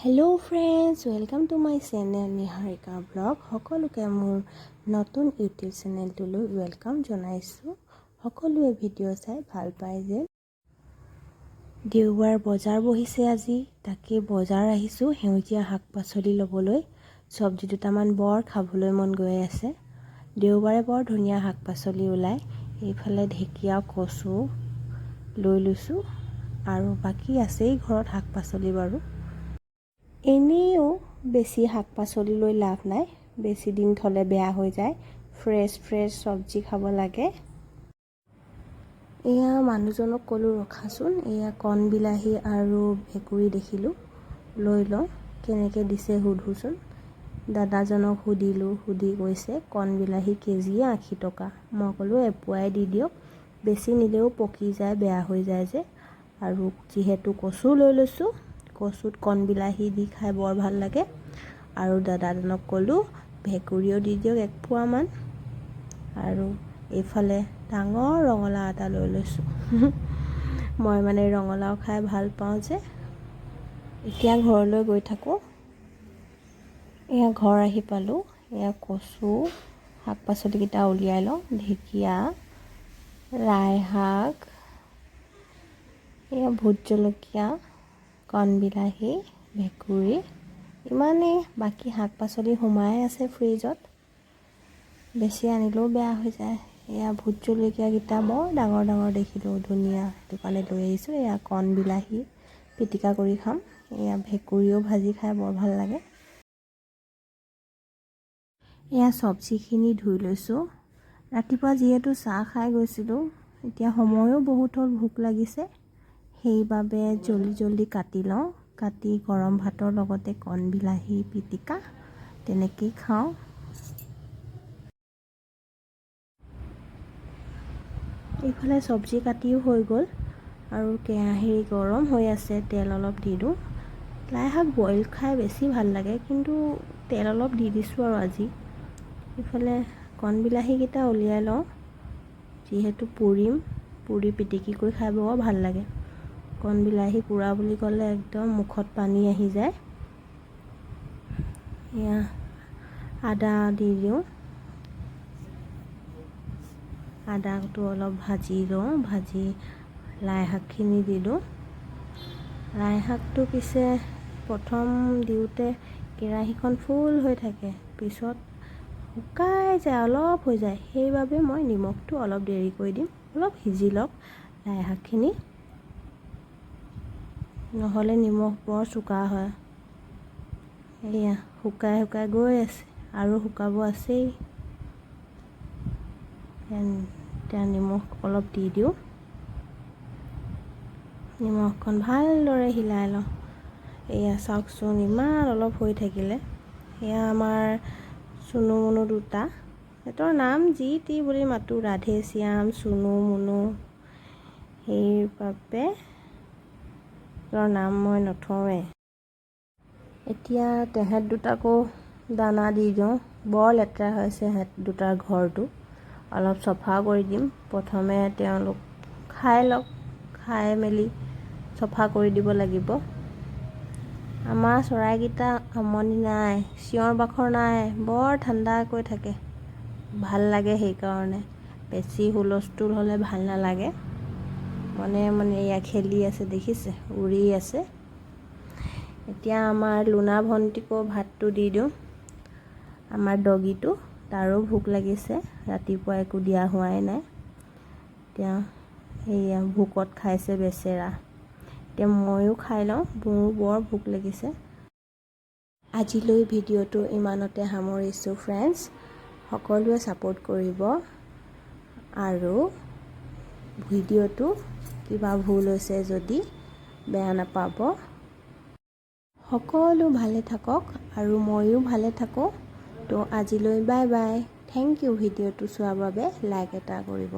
Hello friends, welcome to my channel Niharika blog. সকলোকে মোৰ নতুন ইউটিউব চেনেলটোলৈ welcome জনাইছোঁ। সকলোৱে ভিডিঅ' চাই ভাল পায় যেন। দেওবাৰ, বজাৰ বহিছে আজি। তাকে বজাৰ আহিছোঁ সেউজীয়া শাক পাচলি ল'বলৈ। চব্জি দুটামান বৰ খাবলৈ মন গৈ আছে। দেওবাৰে বৰ ধুনীয়া শাক পাচলি ওলায়। এইফালে ঢেকীয়া, কচু লৈ লৈছোঁ আৰু বাকী আছেই ঘৰত শাক পাচলি বাৰু। এনেও বেছি শাক পাচলি লৈ লাভ নাই, বেছি দিন থ'লে বেয়া হৈ যায়। ফ্ৰেছ ফ্ৰেছ চব্জি খাব লাগে। এয়া মানুহজনক ক'লোঁ, ৰখাচোন, এয়া কণ বিলাহী আৰু ভেকুৰী দেখিলোঁ, লৈ লওঁ। কেনেকৈ দিছে সোধোচোন। দাদাজনক সুধিলোঁ, সুধি কৈছে কণ বিলাহী কেজিয়ে 80 টকা। মই ক'লোঁ, এপোৱাই দি দিয়ক, বেছি নিলেও পকি যায়, বেয়া হৈ যায় যে। আৰু যিহেতু কচু লৈ লৈছোঁ, কচুত কণ বিলাহী দি খাই বৰ ভাল লাগে। আৰু দাদাজনক ক'লোঁ, ভেকুৰীও দি দিয়ক এক পোৱামান। আৰু এইফালে ডাঙৰ ৰঙালাও এটা লৈ লৈছোঁ। মই মানে ৰঙালাও খাই ভাল পাওঁ যে। এতিয়া ঘৰলৈ গৈ থাকোঁ। এয়া ঘৰ আহি পালোঁ। এয়া কচু, শাক পাচলিকেইটা উলিয়াই লওঁ। ঢেকীয়া, লাই শাক, এয়া ভোট জলকীয়া, কণ বিলাহী, ভেকুৰী, ইমানেই। বাকী শাক পাচলি সোমাই আছে ফ্ৰিজত, বেছি আনিলেও বেয়া হৈ যায়। এয়া ভোট জলকীয়াকেইটা বৰ ডাঙৰ ডাঙৰ দেখিলোঁ, ধুনীয়া, সেইটো কাৰণে লৈ আহিছোঁ। এয়া কণ বিলাহী পিটিকা কৰি খাম। এয়া ভেকুৰীও ভাজি খাই বৰ ভাল লাগে। এয়া চব্জিখিনি ধুই লৈছোঁ। ৰাতিপুৱা যিহেতু চাহ খাই গৈছিলোঁ, এতিয়া সময়ো বহুত হ'ল, ভোক লাগিছে। সেইবাবে জল্দি জল্দি কাটি লওঁ। কাটি গৰম ভাতৰ লগতে কণ বিলাহী পিটিকা তেনেকেই খাওঁ। এইফালে চব্জি কাটিও হৈ গ'ল আৰু কেৰাহী গৰম হৈ আছে, তেল অলপ দি দিওঁ। লাই শাক বইল খাই বেছি ভাল লাগে, কিন্তু তেল অলপ দি দিছোঁ আৰু আজি। ইফালে কণ বিলাহীকেইটা উলিয়াই লওঁ, যিহেতু পুৰিম। পুৰি পিটিকি কৰি খাই বৰ ভাল লাগে। কণ বিলাহী পোৰা বুলি ক'লে একদম মুখত পানী আহি যায়। এয়া আদা দি দিওঁ। আদাটো অলপ ভাজি লওঁ। ভাজি লাই শাকখিনি দি দিওঁ। লাই শাকটো পিছে প্ৰথম দিওঁতে কেৰাহীখন ফুল হৈ থাকে, পিছত শুকাই যায়, অলপ হৈ যায়। সেইবাবে মই নিমখটো অলপ দেৰিকৈ দিম। অলপ সিজি লওক লাই শাকখিনি, নহ'লে নিমখ বৰ চোকা হয়। এয়া শুকাই শুকাই গৈ আছে আৰু শুকাব আছেই। এতিয়া নিমখ অলপ দি দিওঁ। নিমখকণ ভালদৰে হিলাই লওঁ। এয়া চাওকচোন, ইমান অলপ হৈ থাকিলে। এয়া আমাৰ চুনু মুনু দুটা। সিহঁতৰ নাম যি টি বুলি মাতোঁ, ৰাধে শ্যাম, চুনু মুনু। সেইবাবে সিহঁতৰ নাম মই নথওঁৱে। এতিয়া তেহেঁত দুটাকো দানা দি দিওঁ। বৰ লেতেৰা হৈছে সিহঁত দুটাৰ ঘৰটো, অলপ চফা কৰি দিম। প্ৰথমে তেওঁলোক খাই লওক, খাই মেলি চফা কৰি দিব লাগিব। আমাৰ চৰাইকেইটা আমনি নাই, চিঞৰ বাখৰ নাই, বৰ ঠাণ্ডাকৈ থাকে, ভাল লাগে। সেইকাৰণে বেছি হুলস্থুল হ'লে ভাল নালাগে। মনে মনে এয়া খেলি আছে, দেখিছে, উৰি আছে। এতিয়া আমাৰ লোনা ভণ্টিকো ভাতটো দি দিওঁ। আমাৰ ডগীটো, তাৰো ভোক লাগিছে, ৰাতিপুৱা একো দিয়া হোৱাই নাই। এতিয়া সেয়া ভোকত খাইছে বেচেৰা। এতিয়া ময়ো খাই লওঁ, মোৰো বৰ ভোক লাগিছে। আজিলৈ ভিডিঅ'টো ইমানতে সামৰিছোঁ ফ্ৰেণ্ডছ। সকলোৱে ছাপোৰ্ট কৰিব আৰু ভিডিঅ'টো কিবা ভুল হৈছে যদি বেয়া নাপাব। সকলো ভালে থাকক আৰু ময়ো ভালে থাকোঁ। তো আজিলৈ বাই বাই, thank U. ভিডিঅ'টো চোৱাৰ বাবে লাইক এটা কৰিব।